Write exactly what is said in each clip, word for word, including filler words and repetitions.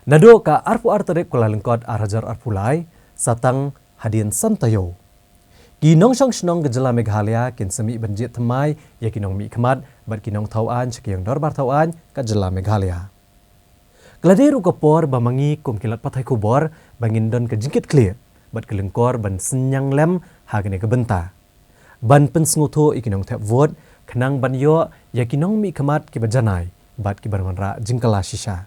Naduh ka arphew ar tarik Kyllalyngkot ar hajar arphew lai, sa tang hadien san taïew, ki nongshong shnong ka jylla Meghalaya kin sa mih ban jied thymmai ïa ki nongmihkhmat bad ki nongthaw aiñ sha ka ïing dorbar thaw aiñ ka jylla Meghalaya. Ka la dei ruh ka por ba ma ngi kum ki lad pathai khubor ba ngin don ka jingkitkhlieh bad ka lyngkor ban synñiang lem ha kane ka bynta, ban pynsngewthuh ïa ki nongthep vote khnang ban ïoh ïa ki nongmihkhmat kiba janai bad kiban wanrah jingkylla shisha.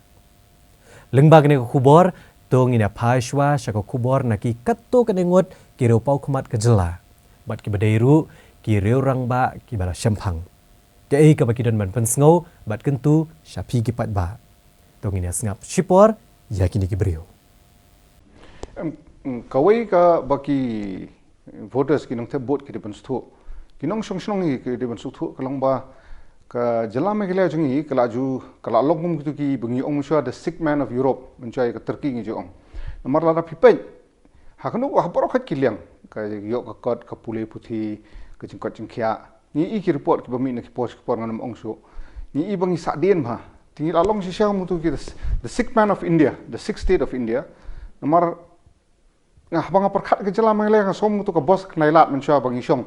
Lyngba kane ka khubor, to ngin ïa phai shuwa sha ka khubor na ki katto katne ngut ki riewpawkhmat ka jylla bad kiba dei ruh ki riewrangbah kiba la shemphang. Kaei kaba ki don ban pynsngew bad kyntu sha phi ki paidbah. To ngin ïa sngap shipor ïa kine ki briew. Em, em, kawei kaba ki voters, ki nongthep vote ki dei ban sngewthuh, ki nongshong shnong hi ki dei ban sngewthuh ka long ba ka jylla Meghalaya jong ngi ka la ju, ka la long kum kito kiba ngi ong mynshuwa the sick man of Europe, mynshuwa ïa ka Turkey ngi ju ong. Namar lada phi peit ha kano, ha baroh khat ki liang, ka ïoh ka kot, ka pule puthi, ka jingkoit jingkhiah, ngi ïohi ki report kiba mih na ki por ki por, ngan ym ong shuh. Ngi ïohi ba ngi sahdien bha. Te ngi la long shisha kum kito ki the, the sick man of India, the sick state of India. Namar nga, haba nga pyrkhat ka jylla Meghalaya, nga sngew kum kito ka bos khyndai lad mynshuwa ba ngi shong.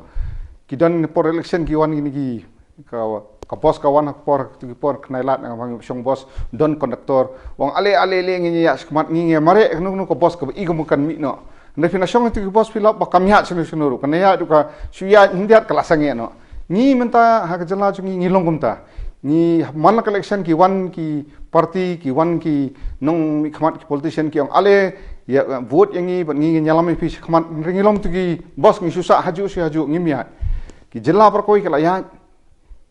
Ki don por election ki wan kine ki, ka, ka bos ka wan ha ka por, kito ki por khyndai lad, nga, ba ngi shong bos, don conductor, u ong ale ale ale, ngin ïaid shakhmat, ngi, ngi mareh kano kano ka bos kaba i kum kan mih noh. Hynrei phin ïa shong ha kito ki bos phi lap ba kam ïaid shano shano ruh, kan ïaid ruh ka shu ïaid khyndiat ka la sangeh noh. Ngi mynta ha ka jylla jong ngi ngi long kumta. Ngi man la ka election ki wan ki party, ki wan ki nongmihkhmat, ki politician ki ong ale ïa, vote ïa ngi bad ngi ngin ïalam ïa phi shakhmat, hynrei ngi long kito ki bos ngi shu sah hajuh shu hajuh, ngim ïaid. Ki jylla baroh kawei ki la ïaid.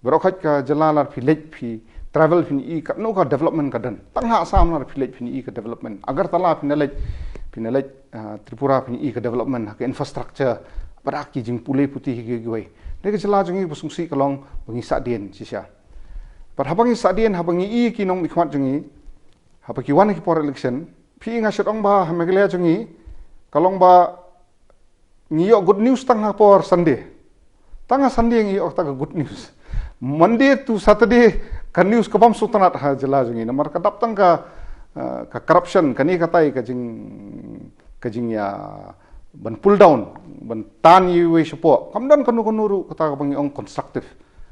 Baroh khat ka jylla lada phi leit phi travel phin ïohi katno ka development ka don. Tang ha Assam lada phi leit phin ïohi ka development. Agartala phin ïa leit, phin ïa leit, ah, Tripura phin ïohi ka development ha ka infrastructure, bad ha ki jingpule puthi kiwei kiwei. Te ka jylla jong ngi ba sngewsih ka long ba ngi sahdien shisha. Bad haba ngi sahdien, haba ngi ïohi ki nongmihkhmat jong ngi, haba ki wan ha ki por election, phi, nga shu ong ba ha Meghalaya jong ngi ka long ba ngi ïoh good news tang ha por Sunday. Tang ha Sunday ngi ïoh tang ka good news. Monday to Saturday ka news ka bym sngewtynnat ha jylla jong ngi. Namar ka dap tang ka, eh, ka corruption, kane katai ka jing, ka jingïa ban pull down, ban tan iwei shapoh. Kam don kano kano ruh kata kaba ngi ong constructive.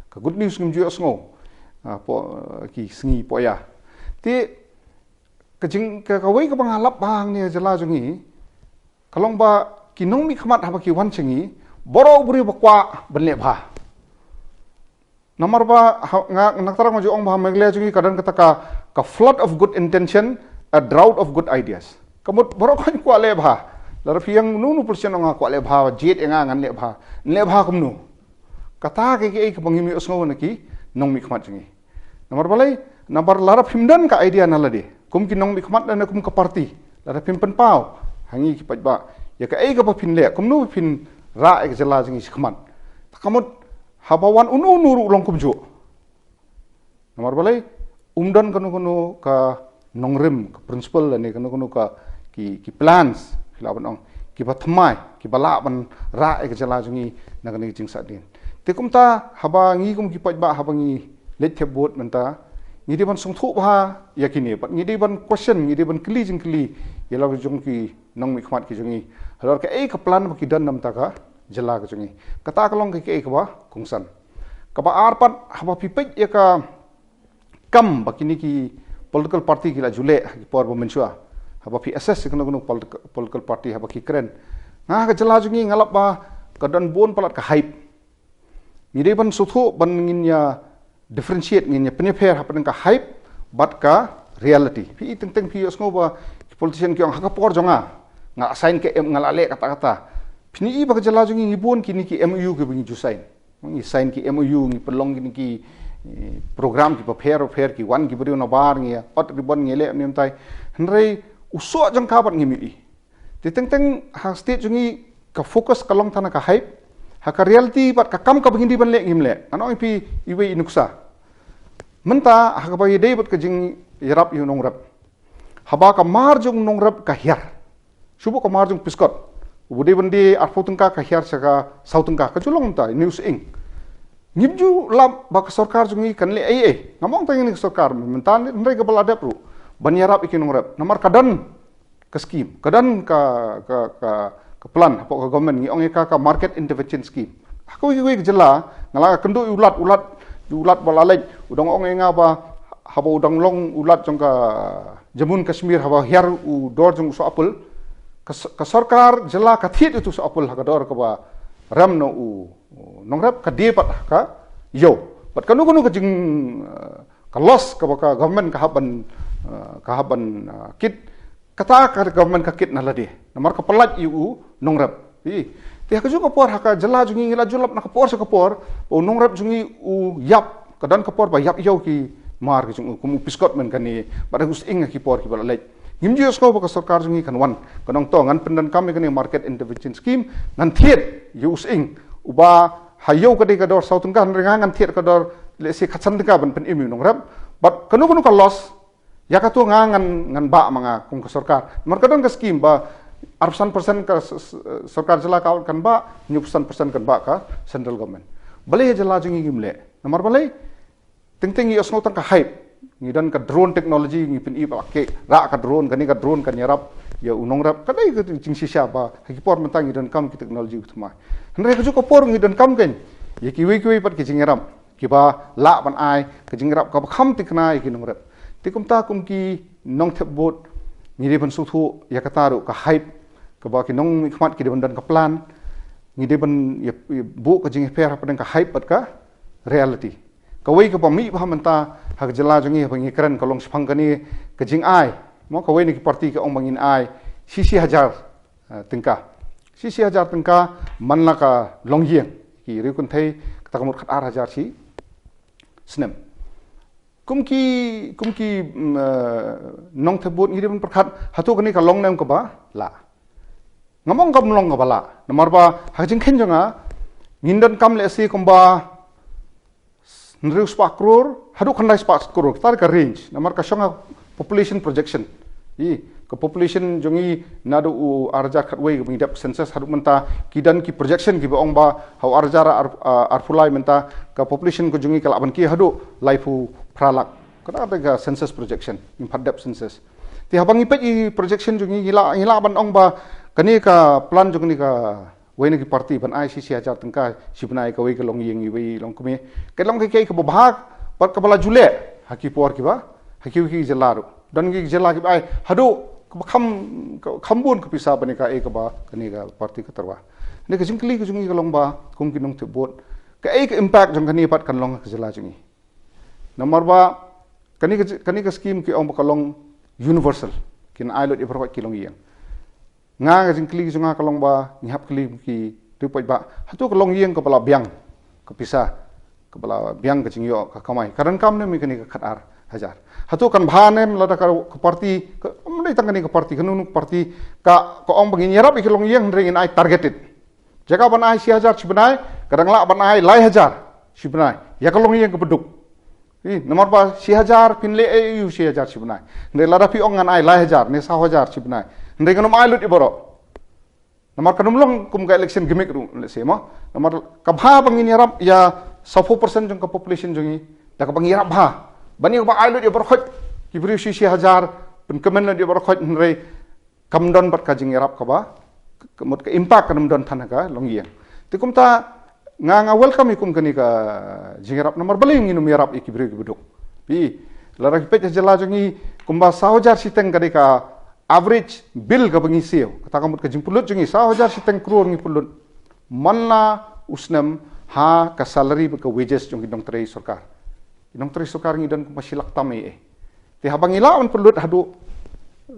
Ka good news ngim ju ïohsngew, ah, hapoh, eh, ki sngi hapoh ïa. Te ka jing, ka, kawei kaba nga lap bha hangne ha jylla jong ngi ka long ba ki nongmihkhmat haba ki wan sha ngi, baroh u briew ba kwah ban leh bha. Namar ba ha, nga, nga tharai nga ju ong ba ha Meghalaya jong ngi ka don kata ka, ka flood of good intention, a drought of good ideas. Ka mut baroh kawei kwah leh bha. Lada phi ïeng, uno uno u politician u ong nga kwah leh bha, jied ïa nga ngan leh bha. Ngan leh bha kumno? Kata ka, kaei kaba ngim ïohsngew na ki nongmihkhmat jong ngi. Namar balei? Namar lada phim don ka idea na lade, kum ki nongmihkhmat lane kum ka party, lada phim pynpaw ha ngi ki paidbah ïa kaei kaba phin leh, kumno ba phin rah ïa ka jylla jong ngi shakhmat, te ka mut haba wan uno uno ruh u long kumjuh. Namar balei? Um don kano kano ka nongrim, ka principle lane kano kano ka ki, ki plans, phi lah ban ong, kiba thymmai, kiba lah ban rah ïa ka jylla jong ngi na kane ka jingsahdien. Te kumta haba ngi kum ki paidbah, haba ngi leit thep vote mynta, ngi dei ban sngewthuh bha ïa kine, bad ngi dei ban question, ngi dei ban kylli jingkylli ïa la jong ki nongmihkhmat ki jong ngi halor kaei ka plan ba ki don na bynta ka jylla ka jong ngi. Kata ka long kaei kaba kongsan. Kaba ar pat, haba phi peit ïa ka kam ba kine ki political party ki la ju leh ha ki por ba mynshuwa, haba phi assess ïa kano kano politic-, political party haba ki kren, nga ha ka jylla jong ngi nga lap ba ka don bun palat ka hype. Ngi dei ban sngewthuh, ban ngin ïa differentiate, ngin ïa pynïapher hapdeng ka hype bad ka reality. Phi i teng teng phi ïohsngew ba ki politician ki ong ha ka por jong nga, nga la sign ka M, nga la leh kata kata. Phin i ba ka jylla jong ngi ngi bun kine ki M O U kiba ngi ju sign. Ngi sign ki M O U, ngi pynlong kine ki, eh, program kiba pher pher, ki wan ki briew nabar, ngi ot ribbon, ngi leh ne em tai. Hynrei u soh jong ka pat ngim ïohi. Te teng teng ha state jong ngi ka focus ka long tang ha ka hype, ha ka reality bad ka kam kaba ngi dei ban leh ngim leh. Ngan ong ïa phi iwei i nuksa. Mynta ha kaba ïadei bad ka jingïarap ïa u nongrep, haba ka mar jong u nongrep ka hiar, shu buh ka mar jong u peskot, u dei ban die arphew tyngka, ka hiar sha ka saw tyngka, ka ju long mynta ïa une u sying. Ngim ju lap ba ka sorkar jong ngi kan leh ei ei. Ngam ong tang ïa kane ka sorkar mynta, hynrei kaba la dep ruh, ban ïarap ïa ki nongrep. Namar ka don ka scheme, ka don ka, ka, ka, ka plan hapoh ka government, ngi ong ïa ka, ka market intervention scheme. Ha kawei kawei ka jylla, nga la kynduh ïa u Lat, u Lat, u Lat ba la leit, u dang ong ïa nga ba haba u dang long u Lat jong ka Jammu Kashmir, haba hiar u dor jong u soh apple, ka s-, ka sorkar jylla ka thied ïa u soh apple ha ka dor kaba rem na u nongrep, ka die pat ha ka ïew. Bad kano kano ka jing, eh, ka loss kaba ka government ka hap ban, eh, ka hap ban, eh, kit, kata ka government ka kit na lade. Namar ka pyllait ïa u nongrep. Ï. Te ha kajuh ka por ha ka jylla jong ngi, ngi la ju lap na ka por sha ka por ba u nongrep jong ngi u ïap, ka don ka por ba ïap ïew ki mar ki jong u, kum u piskot mynta kane, bad ha u sying ha ki por kiba la leit. Ngim ju ïohsngew ba ka sorkar jong ngi kan wan, kan ong to ngan pyndonkam ïa kane market intervention scheme, ngan thied ïa u sying uba ha ïew ka dei ka dor saw tyngka, hynrei nga ngan thied ka dor lehse khatsan tyngka ban pynim ïa u nongrep. Bad kano kano ka loss, ïa kato nga ngan, ngan bah ma nga kum ka sorkar. Namar ka don ka scheme ba arphew san percent ka s-, s-, sorkar jylla ka kan bah, hynñiewphew san percent kan bah ka central government. Balei ha jylla jong ngi ngim leh? Namar balei? Teng teng ngi ïohsngew tang ka hype. Ngi don ka drone technology, ngi pyni ba, okay, rah ka drone, kane ka drone kan ïarap ïa u nongrep. Ka dei ka jingshisha ba ha ki por mynta ngi donkam ki technology u thymmai. Hynrei ha kajuh ka por ngi donkam kein ïa kiwei kiwei pat ki jingïarap kiba lah ban ai ka jingïarap kaba kham thikna ïa ki nongrep. Te kumta kum ki nongthep vote, ngi dei ban sngewthuh ïa kata ruh, ka hype kaba ki nongmihkhmat ki dei ban don ka plan. Ngi dei ban ïa, ïa buh ka jingïapher hapdeng ka hype bad ka reality. Kawei kaba mih bha mynta ha ka jylla jong ngi haba ngi kren ka long shaphang kane ka jingai. Mo, kawei na ki party ka ong ba ngin ai shi shi hajar, eh, tyngka. Shi shi hajar tyngka man la ka longïing. Ki riew kynthei kata ka mut khatar hajar shi snem. Kum ki, kum ki, mm, eh, nongthep vote ngi dei ban pyrkhat, hato kane ka long ne em kaba lah? Ngam ong kam long kaba lah. Namar ba ha ka jingkheiñ jong nga, ngin donkam lehse kumba hynriew spah klur haduh khyndai spah klur, kata ka range. Namar ka shong ha population projection. Ï, ka population jong ngi naduh u ar hajar khatwei kaba ngi dep census haduh mynta, ki don ki projection kiba ong ba ha u ar hajar ar, ah, arphew lai mynta ka population ka jong ngi ka lah ban kiew haduh laiphew phra lak. Kata ka census projection, ngim pat dep census. Te haba ngi peit ïa projection jong ngi, ngi lah, ngi lah ban ong ba kane ka plan jong kane ka wei na ki party ban ai shi shi hajar tyngka shi bnai, kawei ka longïing, iwei longkmie. Ka long kaei kaei kaba bha bad kaba la ju leh ha ki por kiba, ha kiwei ki jylla ruh. Don ki jylla kiba ai haduh kaba kham, kham bun ka pisa ban ïa kaei kaba kane ka party ka tyrwa. Kane ka jingkylli ka jong ngi ka long ba kum ki nongthep vote, kaei ka impact jong kane pat kan long ha ka jylla jong ngi? Namar ba kane ka, kane ka scheme ki ong ba ka long universal, kin ai lut ïa baroh ki longïing. Nga, ka jingkylli jong nga ka long ba ngi hap kylli ki riewpaidbah, hato ka longïing kaba la biang ka pisa, kaba la biang ka jingïoh ka kamai, ka donkam ne em ïa kane ka khatar hajar? Hato kan bha ne em lada ka, ka party ka, ym dei tang kane ka party, kano kano ka party ka, ka ong ba ngin ïarap ïa ka longïing hynrei ngin ai targeted. Jaka ban ai shi hajar shi bnai, ka dang lah ban ai lai hajar shi bnai ïa ka longïing kaba duk. Ï, namar ba shi hajar phin leh aïu shi hajar shi bnai? Hynrei lada phi ong ngan ai lai hajar ne saw hajar shi bnai, hynrei kan ym ai lut ïa baroh. Namar kan ym long kum ka election gimmick ruh, lehse mo. Namar ka bha ba ngin ïarap ïa sawphew percent jong ka population jong ngi da kaba ngi ïarap bha. Ban ïa kaba ai lut ïa baroh khoit, ki briew shi shi hajar, pynkmen lut ïa baroh khoit, hynrei kam don pat ka jingïarap kaba, ka mut ka impact kan ym don than ha ka longïing. Te kumta nga, nga welcome ïa kum kane ka jingïarap, namar balei ngin ym ïarap ïa ki briew kiba duk? Ï, lada phi peit ha jylla jong ngi kumba saw hajar shiteng ka dei ka average bill kaba ngi siew. Kata ka mut ka jingpynlut jong ngi saw hajar shiteng klur ngi pynlut man la u snem ha ka salary bad ka wages jong ki nongtrei sorkar. Ki nongtrei sorkar ngi don kumba shi lak tam ei ei. Te haba ngi lah ban pynlut haduh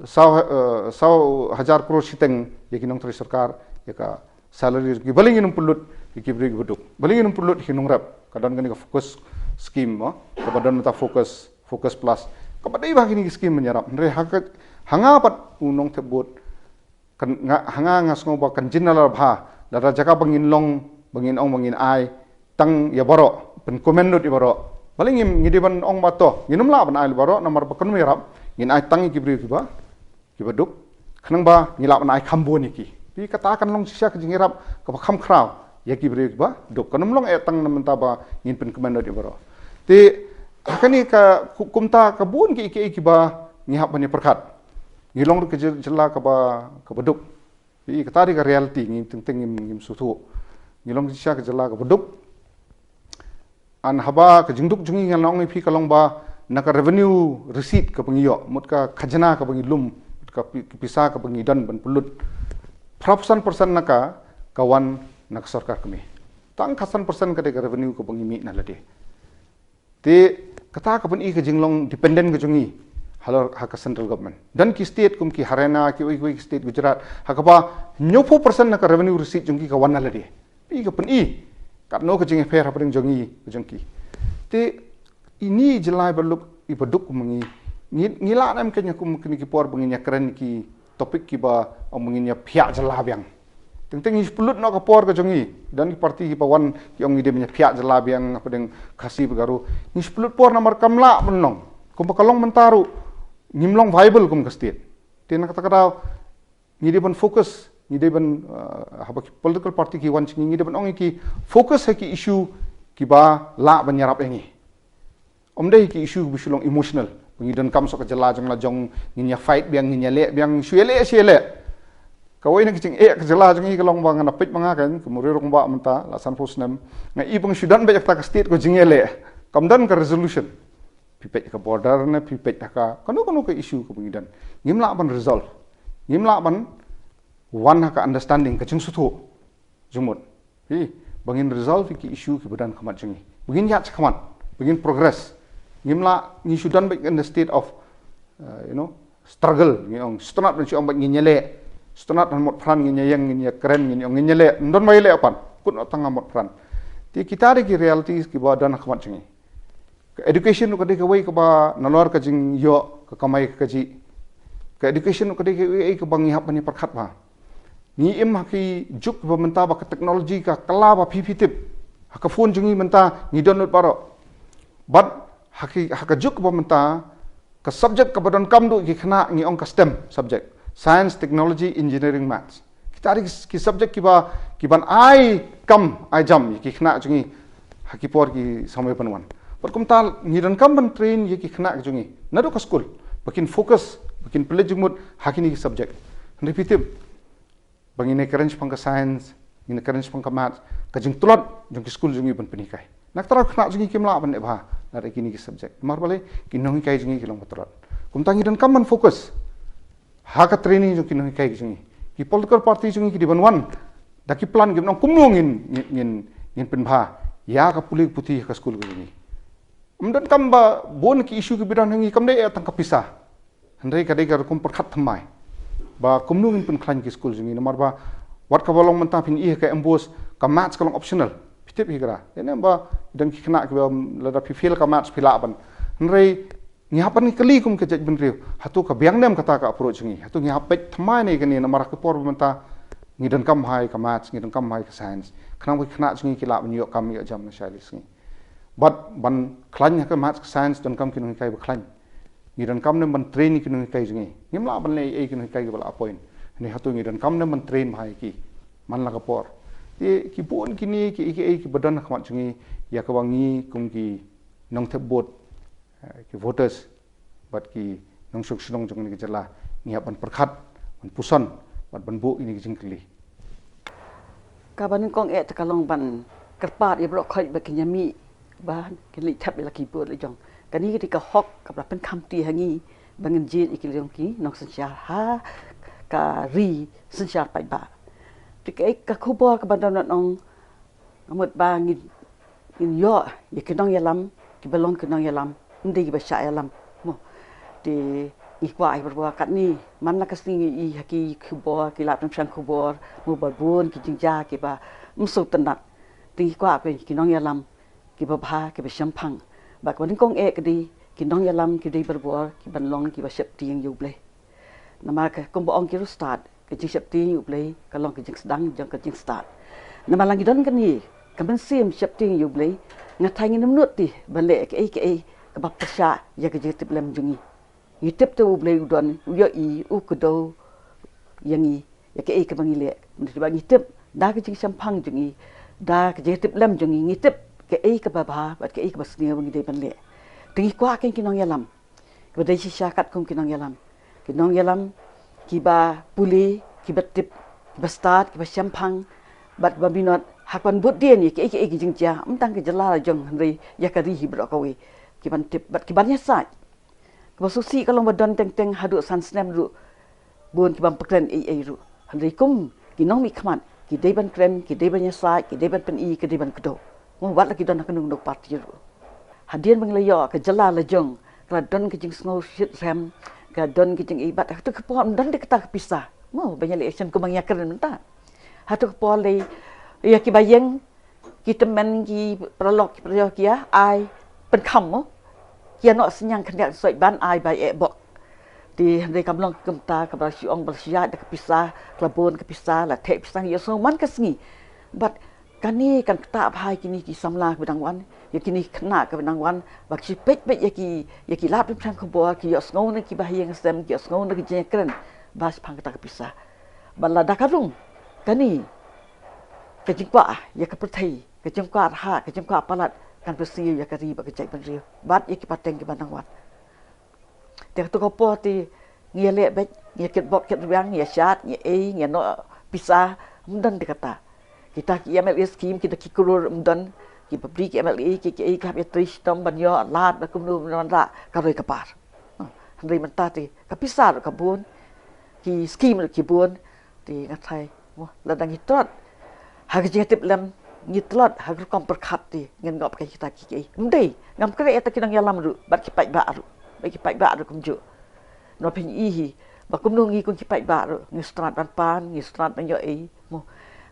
saw, eh, saw hajar klur shiteng ïa ki nongtrei sorkar, ïa ka salary, ki balei ngin ym pynlut ïa ki briew kiba duk? Balei ngin ym pynlut ïa ki nongrep? Ka don kane ka focus scheme mo, kaba don mynta focus, focus plus. Kaba dei bha kine ki scheme ban ïarap. Hynrei ha ka, ha nga pat u nongthep vote, kan nga, ha nga nga sngew ba kan jin la bha lada jaka ba ngin long, ba ngin ong ba ngin ai tang ïa baroh, pynkmen lut ïa baroh. Balei ngim, ngi dei ban ong ba to ngin ym lah ban ai lut baroh namar ba kan ym ïarap, ngin ai tang ïa ki briew kiba, kiba duk, khnang ba ngi lah ban ai kham bun ïa ki. Te kata kan long shisha ka jingïarap kaba kham khraw ïa ki briew kiba duk. Kan ym long eh tang na mynta ba ngin pynkmen lut ïa baroh. Te ha kane ka ku-, kumta ka bun ki, ki, kiba ngi hap ban ïa pyrkhat. Ngi long ruh ka jylla kaba, kaba duk. Ïa kata dei ka reality, ngi teng teng ngim, ngim sngewthuh. Ngi long shisha ka jylla kaba duk. Hynrei haba ka jingduk jong ngi, ngan ong ïa phi, ka long ba na ka revenue receipt kaba ngi ïoh, mut ka khajna kaba ngi lum, mut ka pi-, ka pisa kaba ngi don ban pynlut, phra phew san percent na ka, ka wan na ka sorkar kmie. Tang khatsan percent ka dei ka revenue kaba ngi mih na lade. Te kata ka pyni ka jinglong dependent ka jong ngi halor ha ka central government. Don ki state kum ki Haryana, kiwei kiwei ki state, Gujarat, ha kaba hynñiew phew percent na ka revenue receipt jong ki ka wan na lade. Phi, ka pyni katno ka jingïapher hapdeng jong ngi, ka jong ki. Te ine i jylla iba duk, iba duk kum ngi, ngi, ngi lah ne em kane kum kine ki por ba ngin ïakren ki topic kiba ong ba ngin ïaphiah jylla biang. Teng teng ngi shu pynlut noh ka por ka jong ngi. Don ki party kiba wan ki ong ngi dei ban ïaphiah jylla biang hapdeng Khasi bad Garo. Ngi shu pynlut por namar kam lah ban long. Kumba ka long mynta ruh, ngim long viable kum ka state. Te na kata ka daw ngi dei ban focus, ngi dei ban, uh, haba ki political party ki wan sha ngi, ngi dei ban ong ïa ki focus ha ki issue kiba lah ban ïarap ïa ngi. Ym dei ki issue ba shu long emotional. Ba ngi donkam shuh ka jylla jong la jong, ngin ïa fight biang, ngin ïa leh biang, shu ïa leh, shu ïa leh. Kawei na ka jingeh ka jylla jong ngi ka long ba ngan ïa peit ma nga kan, kum u rangbah mynta, la san phew snem. Nga i ba ngi shu don beit ha kata ka state ka jingïaleh. Kam don ka resolution. Phi peit ka border ne, phi peit ha ka, kano kano ka issue kaba ngi don, ngim lah ban resolve. Ngim lah ban wan ha ka understanding, ka jingsngewthuh jingmut. Hi, ba ngin resolve ïa ki issue kiba don ha khmat jong ngi. Ba ngin ïaid sha khmat, ba ngin progress. Ngim lah, ngi shu don beit in the state of, uh, you know, struggle, ngi ong, sngewtynnat ban shu ong beit ngin ïaleh. Sngewtynnat ban mut phran ngin ïaïeng, ngin ïakren, ngin ong ngin ïaleh. Ym don ba ïaleh pat. Kut noh tang mut phran. Te kita dei ki realities kiba don ha khmat jong ngi. Ka education ruh ka dei kawei kaba nalor ka jingïoh, ka kamai ka kajih. Ka education ruh ka dei kawei kaba ngi hap ban ïa pyrkhat bha. Ngi im ha ki juk ba mynta ba ka technology ka kylla ba phi phi tip. Ha ka phone jong ngi mynta ngi download baroh. Bad ha ki, ha ka juk ba mynta ka subject kaba donkam duh ki khynnah ngi ong ka STEM subject. Science, Technology, Engineering, Maths. Kita dei ki, ki subject kiba, kiban ai kam, ai jam ïa ki khynnah jong ngi ha ki por ki samoi ban wan. Bad kumta ngi donkam ban train ïa ki khynnah jong ngi naduh ka skul ba kin focus, ba kin pynleit jingmut ha kine ki subject. Hynrei phi tip, ba ngin ïakren shaphang ka science, ngin ïakren shaphang ka maths, ka jingtlot jong ki skul jong ngi ban pynhikai. Na ka daw khynnah jong ngi kim lah ban leh bha lada kine ki subject. Namar balei? Ki nonghikai jong ngi ki long ba tlot. Kumta ngi donkam ban focus ha ka training jong ki nonghikai jong ngi. Ki political party jong ngi ki dei ban wan da ki plan, ki ban ong kumno ngin, ngin, ngin, ngin pynbha ïa ka pule ka puthi ha ka skul ka jong ngi. Ym donkam ba bun ki issue kiba don ha ngi kam dei tang ka pisa. Hynrei ka dei ka rukom pyrkhat thymmai ba kumno ngin pynkhlaiñ ki skul jong ngi, namar ba wat kaba long mynta phin i ha ka MBOSE, ka maths ka long optional. Phi tip hi kata. Ïa ne ba don ki khynnah kiba lada phi fail ka maths phi lah ban. Hynrei ngi hap ban kylli kum ka jaitbynriew, hato ka biang ne em kata ka approach jong ngi? Hato ngi hap beit thymmai ne kane, namar ha ka por mynta ngi donkam bha ïa ka maths, ngi donkam bha ïa ka science. Khnang ba ki khynnah jong ngi ki lah ban ïoh kam ïoh jam na shai lei sngi. Bad ban khlaiñ ha ka maths ka science donkam ki nonghikai ba khlaiñ. Ngi donkam ne em ban train ïa ki nonghikai jong ngi? Ngim lah ban leh ei ei ki nonghikai kiba la appoint. Hynrei hato ngi donkam ne em ban train bha ïa ki man la ka por? Te ki bun kine kiei kiei kiba don ha khmat jong ngi ïa kaba ngi kum ki nongthep vote, eh, ki voters bad ki nongshong shnong jong kane ka jylla ngi hap ban pyrkhat, ban puson bad ban buh ïa kine ki jingkylli. Kaba nyngkong eh te ka long ban kyrpad ïa baroh khoit ba kin ïa mih ba kin leit thep ïa la ki vote la jong. Kane ka dei ka hok kaba la pynkham ti ha ngi ba ngin jied ïa ki la jong ki nongsynshar ha ka ri synshar paidbah. Te kaei ka khubor kaba don, don ong, ka mut ba ngin, ngin ïoh ïa ki nongïalam kiba long ki nongïalam, ym dei kiba shah ïalam. Mo, te ngi kwah ïa baroh katne, man la ka sngi ngi i ha ki khubor, ki lad pynshong khubor, mo, ba bun ki jingjia kiba ym sngewtynnat. Te ngi kwah ïa ki nongïalam kiba bha, kiba shemphang. Bad kaba nyngkong eh ka dei ki nongïalam ki dei baroh kiban long kiba sheptieng ïa U Blei. Namar ka, kumba ong ki riewstad, ka jingsheptieng ïa U Blei ka long ka jingsdang jong ka jingstad. Namar la ngi don kane ka mynsiem sheptieng ïa U Blei, nga tharai ngin ym nud te ban leh kaei kaei kaba pyrshah ïa ka jingtip lem jong ngi. Ngi tip te U Blei u don, u ïohi, u kdew ïa ngi, ïa kaei kaba ngi leh. Ngi tip da ka jingshemphang jong ngi, da ka jingtip lem jong ngi, ngi tip kaei kaba bha bad kaei kaba sniew ba ngi dei ban leh. Te ngi kwah ïa ki nongïalam Ba dei shisha katkum ki nongïalam, ki nongïalam kiba pule, kiba tip, kiba stad, kiba shemphang bad kiba minot ha kaban bud dien ïa kiei kiei ki jingjia, ym tang ka jylla la jong hynrei ïa ka ri hi baroh kawei, kiban tip bad kiban ïasaid. Kaba sngewsih ka long ba don teng teng haduh san snem ruh bun ki bym pynkren ei ei ruh. Hynrei kum ki nongmihkhmat, ki dei ban kren, ki dei ban ïasaid, ki dei ban pyni, ki dei ban kdew. Mo, wat la ki don ha kano kano ka parti ruh. Hadien ba ngi la ïoh ka jylla la jong, ka la don ka jingsngew shitrhem, ka don ka jingïeit bad ha kato ka por ym don de kata ka pisa, mo, ban ïaleh election kum ba ngi ïakren mynta. Ha kato ka por lei ïa kiba ïeng, ki tymmen, ki paralok, ki parajor, ki ïa ai pynkham, mo, ki ïa noh synñiang khyndiat soit ban ai bai eh bok. Te hynrei kam long kumta, kaba la shu ong ba la shu ïaid da ka pisa, ka la bun ka pisa, la theh pisa, ngi ïohsngew man ka sngi. Bad kane kan ktah bha ïa kine ki samla kiba dang wan, ïa kine ki khynnah kiba dang wan, ba ki peit beit ïa ki, ïa ki lad pynphang khubor, ki ïohsngew na kiba ha ïing ha sem, ki ïohsngew na ki jingïakren ba shaphang kata ka pisa. Bad lada ka rung kane ka jingkwah ïa ka pyrthei, ka jingkwah rha, ka jingkwah palat, kan pynsniew ïa ka ri bad ka jaitbynriew bad ïa ki pateng kiba dang wan. Te kato ka por te ngi ïaleh beit, ngi ïakit bok kit rwiang, ngi ïashad, ngi ïa ei, ngi ïa noh pisa, ym don de kata. Kita ki M L A scheme, kita ki klur ym don, ki bapli ki M L A, ki, ki ei, ki hap ïa trei shitom ban ïoh lad, ba kumno ban wanrah, ka roi ka par. Hynrei mynta te ka pisa ruh ka bun, ki scheme ruh ki bun, te nga tharai, mo, lada ngi tlot ha ka jingtip lem, ngi tlot ha ka rukom pyrkhat te ngin ngop ka kita ki kiei. Ym dei, ngam kren ïa kita ki nongïalam ruh bad ki paidbah ruh, bad ki paidbah ruh kumjuh. Namar phin i hi ba kumno ngi kum ki paidbah ruh ngi sngewtynnat ban pan, ngi sngewtynnat ban ïoh ei, mo.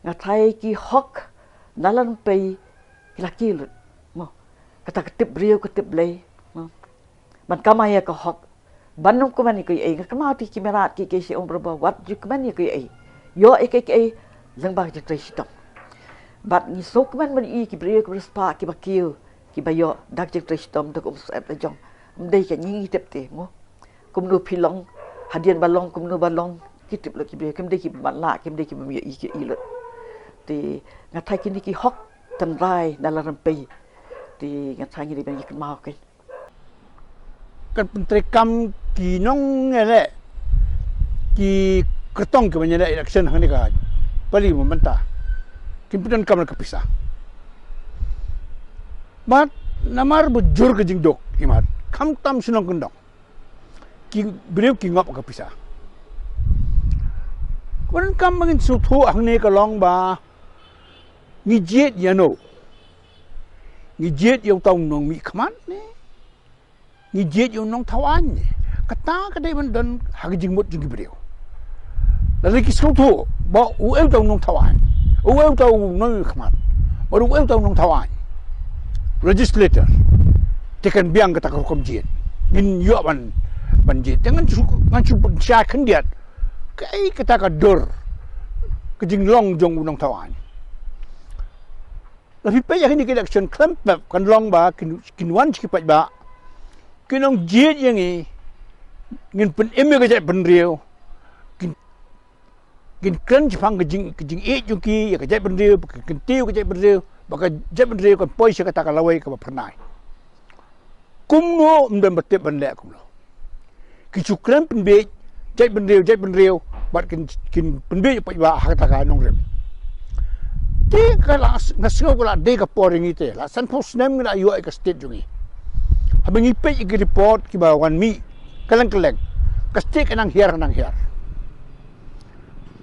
Nga tharai ki hok na la rympei ki la kiew lut, mo. Kata ka tip briew ka tip Blei, mo. Ban kamai ïa ka hok, ban ym kmen ïa kiei, nga kynmaw te ki mrad ki, ki shu ong barabor, wat ju kmen ïa kiei. Ïoh ïa kiei kiei lyngba ka jingtrei shitom. Bad ngi sngewkmen ban ïohi ki briew kiba riewspah, kiba kiew, kiba ïoh da ka jingtrei shitom, da ka umsyep la jong. Ym dei ka ngi ngi tip te, mo. Kumno phi long, hadien ba long, kumno ba long, ki tip lut ki briew, kim dei kiba ban lah, kim dei kiba ïohi kiei lut. Te nga tharai kine ki hok tynrai na la rympei. Te nga tharai ngi dei ban ïa kynmaw kein. Kan pyntreikam ki nongïaleh, ki kyrtong kiban ïaleh election hangne ka pali mynta. Kin pyndonkam ka pisa. Bad namar ba jur ka jingduk, imat, khamtam shnong kyndong, ki briew ki ngop ka pisa. Pyndonkam ba ngin sngewthuh hangne ka long ba ngi jied ïano. Ngi jied ïa uta u nongmihkhmat ne ngi jied ïa u nongthaw aiñ ne? Kata ka dei ban don ha ka jingmut jong ki briew. Lada ki sngewthuh ba uei uta u nongthaw aiñ, uei uta u nongmihkhmat, bad uei uta u nongthaw aiñ, legislator, te kan biang kata ka rukom jied. Ngin ïoh ban, ban jied. Te ngan shu, ngan shu pynshai khyndiat kaei kata ka dur, ka jinglong jong u nongthaw aiñ. La phi peit ïa kine ki election khlem pep kan long ba kin, kin wan sha ki paidbah, kin ong jied ïa ngi, ngin pynim ïa ka jaitbynriew, kin, kin kren shaphang ka jing, ka jingïeit jong ki ïa ka jaitbynriew, ba ka kyntiew ka jaitbynriew, ba ka jaitbynriew kan poi sha kata ka lawei kaba phyrnai. Kumno ym don ba tip ban leh kumno. Ki shu kren pynbieit jaitbynriew, jaitbynriew, bad kin, kin pynbieit paidbah ha kata ka nongrim. Te ka la, nga sngew ka la dei ka por ïa ngi te, la sanphew snem ngi la ïoh ïa ka state jong ngi. Haba ngi peit ïa ki report kiba wan mih kylleng kylleng, ka state ka nang hiar, ka nang hiar.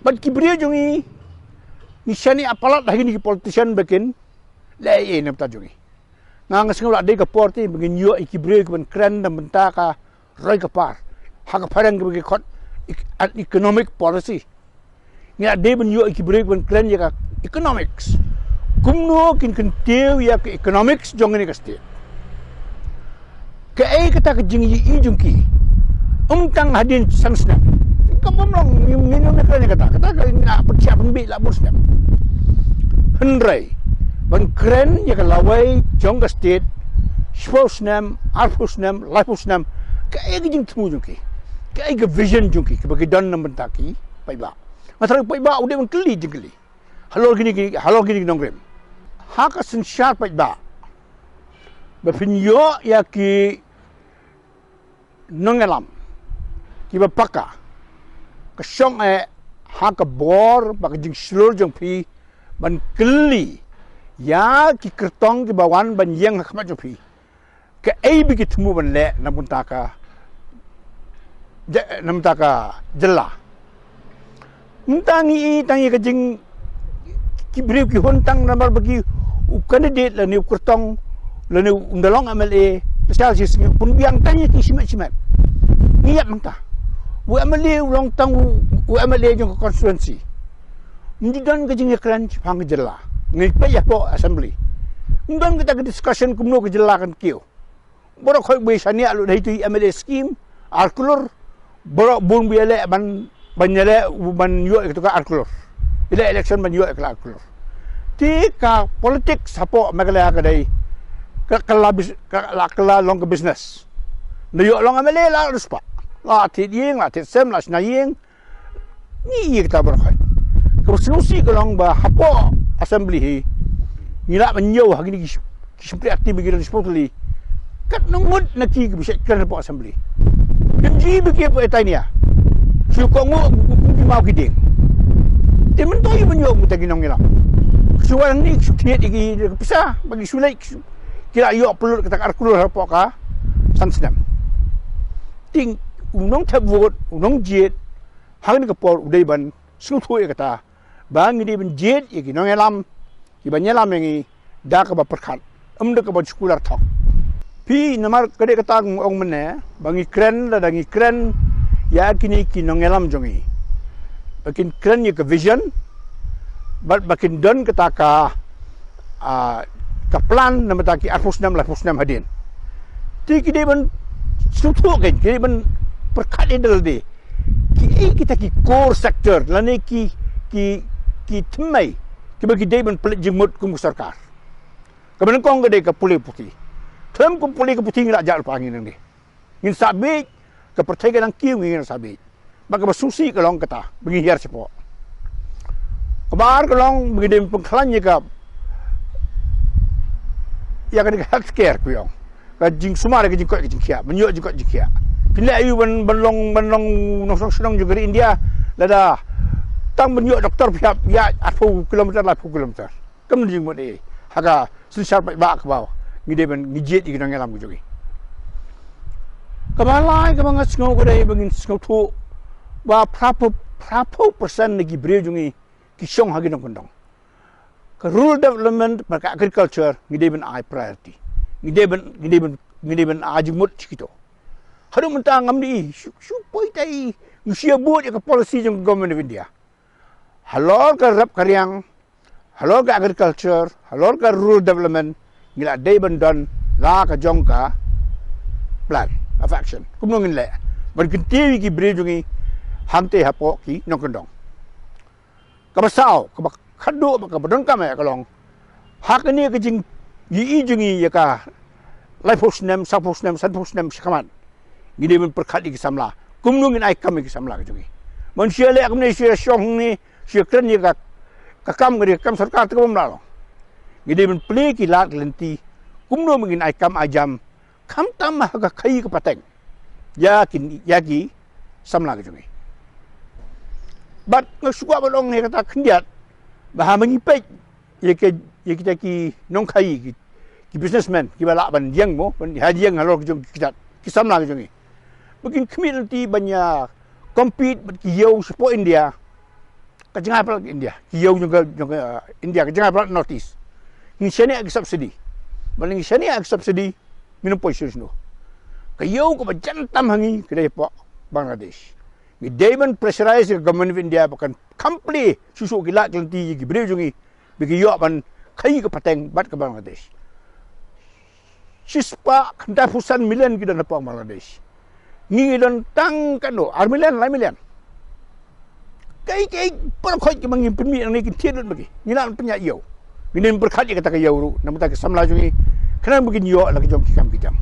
Bad ki briew jong ngi, ngi shaniah palat ha kine ki politician ba kin leh ei ei na bynta jong ngi. Nga, nga sngew la dei ka por te ba ngin ïoh ïa ki briew kiban kren na bynta ka roi ka par, ha ka phareng kaba ki khot ec-, an economic policy. Ngi la dei ban ïoh ïa ki briew kiban kren ïa ka economics. Kumno kin kyntiew ïa ka economics jong kane ka state. Kaei kata ka jingïohi jong ki? Ym tang hadien san snem. Ka bym long, ngi, ngi, ngi kren ïa kata, kata ka ngi la pynshai pynbieit la bun snem. Hynrei ban kren ïa ka lawei jong ka state, shiphew snem, arphew snem, laiphew snem, kaei ka jingthmu jong ki? Kaei ka vision jong ki kaba ki don na bynta ki paidbah? Nga tharai paidbah u dei ban kylli jingkylli halor kine ki, halor kine ki nongrim. Ha ka synshar paidbah, ba phin ïoh ïa ki nongïalam kiba paka, ka shong eh ha ka bor bad ka jingshlur jong phi ban kylli ïa ki kyrtong kiba wan ban ïeng ha khmat jong phi. Kaei ba ki thmu ban leh na bynta ka, na bynta ka jylla. Mynta ngi i tang ïa ka jing, ki briew ki hun tang namar ba ki, u candidate lane u kyrtong lane u ym da long M L A, special shi sngi pun biang tang ïa ki shimet shimet. Ngi ïap mynta. U M L A u long tang u, u M L A jong ka constituency. Ym ju don ka jingïakren shaphang ka jylla. Ngi peit ïa pok assembly. Ym don kata ka discussion kumno ka jylla kan kiew. Baroh khoit ba shaniah lut ha itu i M L A scheme ar klur. Baroh bun ba ïaleh ban, ban ïaleh ban ïoh ïa kata ka ar klur. Ïaleh election ban ïoh ïa ka ar klur. Te ka politics hapoh Meghalaya ka dei ka, ka la bus-, ka la, ka la long ka business. La ïoh long M L A la riewspah. La thied ïing, la thied sem, la shna ïing. Ngi ïa kata baroh khoit. Kaba sngewsih ka long ba hapoh assembly hi ngi lah ban ñiew ha kine ki sh-, ki shympriahti ba ki don supposedly. Katno ngut na ki kiba shait kren hapoh assembly. Kim ju i ba ki hapoh Etania. Shu kohnguh ki maw ki dieng. Te mynta ïa ban ïoh mynta ki nongïalam. Shu wan hangne shu thied ïa ki da ka pisa ba ki shu leit ki shu, ki la ïoh pynlut kata ka ar klur hapoh ka san snem. Te u nongthep vote, u nongjied, ha kane ka por u dei ban sngewthuh ïa kata ba ngi dei ban jied ïa ki nongïalam kiban ïalam ïa ngi da kaba pyrkhat, ym da kaba shu kular thok. Phi, namar ka dei kata nga ong mynne ba ngi kren, lada ngi kren ïa kine ki nongïalam jong ngi ba kin kren ïa ka vision bad ba kin don kata ka, ah, ka plan na bynta ki arphew snem, laiphew snem hadien. Te ki dei ban sngewthuh kein, ki dei ban pyrkhat ïa lade. Kiei kita ki core sector lane ki, ki, ki thymmai kiba ki dei ban pynleit jingmut kum ka sorkar. Kaba nyngkong ka dei ka pule puthi. Khlem kum pule ka puthi ngi la jah lypa ngi nangne. Ngin sah bieit, ka pyrthei ka dang kiew, ngi ngin sah bieit. Bad kaba sngewsih ka long kata ba ngi hiar shapoh. Kaba ar ka long ba ngi dei ban pynkhlaiñ ïa ka, ïa ka, ïa ka health care, kaba ong ka jingsumar ïa ka jingkoit ka jingkhiah, ban ïoh jingkoit jingkhiah. Phin leh aïu ban, ban long, ban long nongshong shnong jong ka ri India lada tang ban ïoh doktor phi hap ïaid arphew kilometer, laiphew kilometer. Kam don jingmut ei ei ha ka synshar paidbah kaba ngi dei ban ngi jied ïa ki nongïalam ka jong ngi. Kaba lai kaba nga sngew ka dei ba ngin sngewthuh ba phraphew, phraphew percent na ki briew jong ngi ki shong ha ki nongkyndong. Ka rural development bad ka agriculture ngi dei ban ai priority. Ngi dei ban, ngi dei ban, ngi dei ban ai jingmut sha kito. Haduh mynta ngam dei shu, shu poi tai ngi shu ïa bud ïa ka policy jong ka Government of India. Halor ka rep ka riang, halor ka agriculture, halor ka rural development, ngi la dei ban don la ka jong ka plan of action. Kumno ngin leh ban kyntiew ïa ki briew jong ngi hangtei hapoh ki nongkyndong. Kaba saw, kaba khatduh bad kaba donkam eh ka long, ha kane ka jingïohi jong ngi ïa ka laiphew snem, sawphew snem, sanphew snem shakhmat, ngi dei ban pyrkhat ïa ki samla. Kumno ngin ai kam ïa ki samla ka jong ngi? Ban shu ïaleh kumne, shu ïashong hangne, shu ïakren ïa ka, ka kam ka dei ka kam sorkar, te ka bym lah long. Ngi dei ban plie ki lad ki lynti kumno ba ngin ai kam ai jam khamtam ha ka khaii ka pateng ïa ki, ïa ki samla ka jong ngi. Bad nga shu kwah ban ong ïa kata khyndiat ba haba ngi peit ïa ki, ïa kita ki nongkhaii, ki, ki businessman kiba lah ban ïeng mo, ban ïeng halor ka jong ki, kita ki samla ka jong ngi, ba kin khmih lynti ban ïa compete bad ki ïew shapoh India. Ka jngai palat India, ki ïew jong ka, jong ka India, ka jngai palat North East. Ngi shaniah ki subsidy. Bad ngi shaniah ki subsidy, ngin ym poi shuh shuh. Ka ïew kaba jan tam ha ngi ka dei hapoh Bangladesh. Ngi dei ban pressurize ka Government of India ba kan kham plie shuh shuh ki lad ki lynti ïa ki briew jong ngi ba ki ïoh ban khaii ka pateng bad ka Bangladesh. Shispah khyndai phew san million ki don hapoh Bangladesh. Ngi, ngi don tang katno, ar million, lai million. Kaei kaei baroh khoit kiba ngi pynmih nangne kin thied lut ma ki. Ngi lah ban pynïaid ïew. Ngi dei ban pyrkhat ïa kata ka ïew ruh na bynta ki samla jong ngi, khnang ba kin ïoh la ka jong ki kam ki jam.